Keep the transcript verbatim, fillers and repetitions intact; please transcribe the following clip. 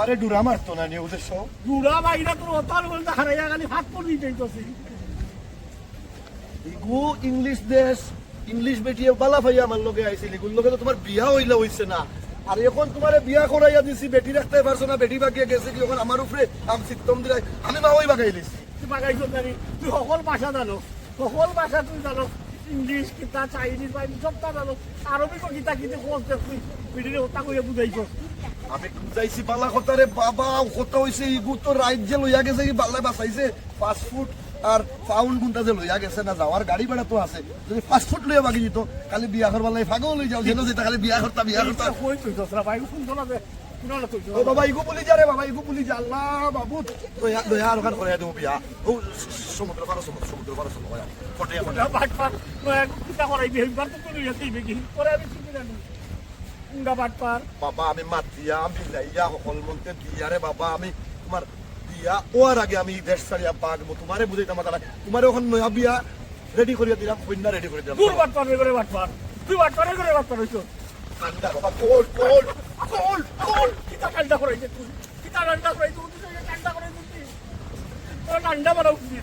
আরে ডুরা মারতো না নিয়ে উদ্দেশ্য। ডুরা বাইরা তোর অতার বলতে হারাইয়া খালি হাত পড়ি যাইতেছি। ইগু ইংলিশ দেশ, ইংলিশ বেটিয়ে বালা পাইয়া আমার লগে আইছিল, ইগুর লগে তো তোমার বিয়া হইলা হইছে না। আর এখন তোমারে বিয়া করাইয়া দিছি, বেটি রাখতে পারছো না, বেটি বাগিয়া গেছে কি, এখন আমার উপরে আম সিত্তম দিলাই, আমি মা ওই বাগাই লিছি। তুই বাগাইছ জানি, তুই সকল ভাষা জানো, সকল ভাষা তুই জানো, ইংলিশ কিতা, চাইনিজ বা সবটা জানো, আরবি তো কিতা কিতা খোঁজ দেখ তুই, বেটিরে হত্যা করে বুঝাইছ। আমি বুঝাইছি বালা কথা রে বাবা, কথা হইছে, ইগু তো রাইত যে লইয়া গেছে, কি বাল্লায় বাঁচাইছে, পাঁচ ফুট আর পাউন্ড গুনটা যে লইয়া গেছে না, যাওয়ার গাড়ি ভাড়া তো আছে, যদি পাঁচ ফুট লইয়া বাগি দিত, খালি বিয়া করবার লাগি পাগল হয়ে যাও, যেন যেটা খালি বিয়া করতা, বিয়া করতা। কই তুই দোসরা ভাই, কোন দোলা দে, কোন দোলা তুই? ও বাবা, ইগু বলি যা রে বাবা, ইগু বলি যা, আল্লাহ বাবু, দয়া, দয়া আর ওখান করে দেবো বিয়া। ও সমুদ্র পারো, সমুদ্র, সমুদ্র পারো, সমুদ্র পারো, ফটে, ফটে। বাটপার, দয়া করে কিতা করাই বিয়ে, বার তো তুই লইয়া তুই বেগি, পরে আমি শুনতে জানি। উঙ্গা বাটপার। বাবা, আমি মাতিয়া, আমি যাইয়া, হকল মন্তে দিয়া রে বাবা, আমি তোমার বিয়া ওয়ার আগে আমি দেশ ছাড়িয়া বাগমু। তোমারে বুঝাইতাম না, তোমারে ওখান নয়া বিয়া রেডি করিয়া দিলাম, কন্যা রেডি করিয়া দিলাম। দূর বাটপার, রে করে বাটপার। তুই বাটপার, রে করে বাটপার হইছো। ঠান্ডা বাবা, কোল্ড, কোল্ড, কোল্ড, কোল্ড। কিতা ঠান্ডা করাইছে তুই? কিতা ঠান্ডা করাইছে? তুই ঠান্ডা করাইছে তুই? তোর ঠান্ডা বানাও তুই।